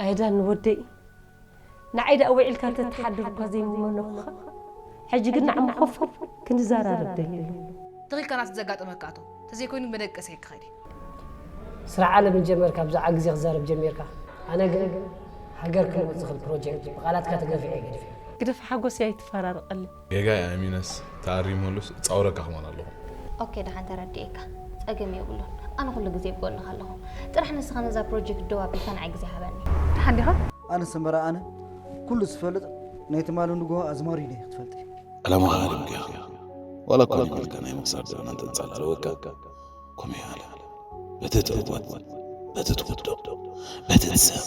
ዕዳን ወደይ፣ ንዓይ ደኣ ውዒልካ ተተሓድር እኳ ዘይምመነኹኻ፣ ሕጂ ግን ንዓመ ኮፍ ክንዘራረብ ደልየ ኣለኹ። ተኺልካ ናት ዘጋጠመካ እቶ ተዘይኮይኑ መደቀሰይ ክኸዲ ስራሕ ዓለም ጀመርካ ብዛዕባ ግዜ ክዛረብ ጀሚርካ። ኣነ ግን ሃገር ክልውጥ ዝኽእል ፕሮጀክት ብቓላትካ ተገፊዐ ገዲፈ። ግደፍ ሓጎስ ኣይትፈራርቐለይ። ጌጋይ ኣሚነስ ተኣሪመሉስ እጻወረካ ክማን ኣለኹ። ኦኬ ደሓን ተረዲኤካ ጸገም የብሉን ኣነ ኩሉ ግዜ ብጎንኻ ኣለኹ ጥራሕ ንስኻ ነዛ ፕሮጀክት ደው ኣቢልካ ንዓይ ግዜ ሃበኒ። ደሓን ዲኻ? ኣነ ሰመረ ኣነ ኩሉ ዝፈልጥ ናይ ትማሊ ንግሆ ኣዝማሪኖ እየ ክትፈልጢ። ዕላማኻ ኣልምካ ኢኻ ዋላ እኳ ንመልካ ናይ ምኽሳር ዘበና እንተንጸላለወካ ከምኡ ይኣለ በቲ ትዕወት በቲ ትውድቕ በቲ ትስእ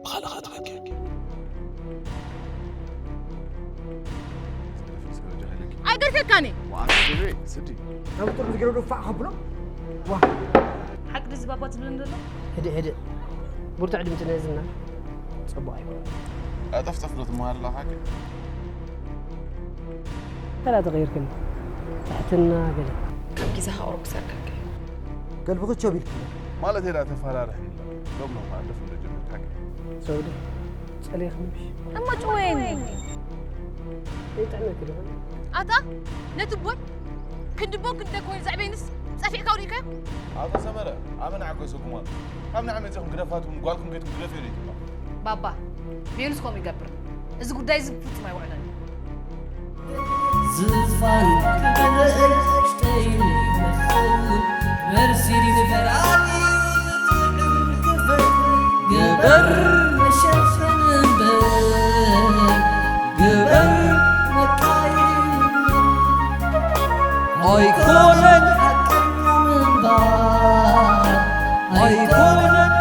ብኻልኻ ትረክብ ኣይገርፈካኒ ካብ ጥሩ ዝገረዶ ፋዕ ከብሎ ሓቂ ድዚ ባባ ትብለኒ ዘሎ ህድእ ህድእ ብርቱዕ ድምፂ ነዝና ፅቡቅ ኣይኮነ ኣጠፍጠፍ ዶ ትመሃር ኣለኻ ሓቂ ተላ ተቀይርክን ትሕትና ገለ ካብ ግዜኻ ቁሩብ ክሰርቀካ እዩ ገልብኺ ቸብ ኢልክሎ ማለት የዳ ተፈራርሕኒ ሎም ነው ማለፍ እንደጀመርካ ሓቂ ሰውዲ ጸለይ ክምሽ እሞ ጭወየኒ ይጥዕመክ ዶ ኣታ ነቲ ቦይ ክንድቦ ክንደ ኮይኑ ዘዕበይንስ ጸፊዕካ ውሪእካዮ ኣቶ ሰመረ ኣመን ዓጎሰኩም ኣሎ ካብ ንዓመፅኹም ግደፋትኩም ጓልኩም ገይትኩም ግደፍ ይብል ይትማ ባባ ቬኑስ ከምኡ ይገብር እዚ ጉዳይ እዚ ብፍጹም ኣይውዕለን እዩ ዝፋን ክበልዕል ሽተይን ይመስል መርሲዲ ንፈራዲ ዝጥዕም ክፈል ግበር መሸፈን እምበር ግበር መቃየም ኣይኮነን ሓቀኛ ምንባር ኣይኮነን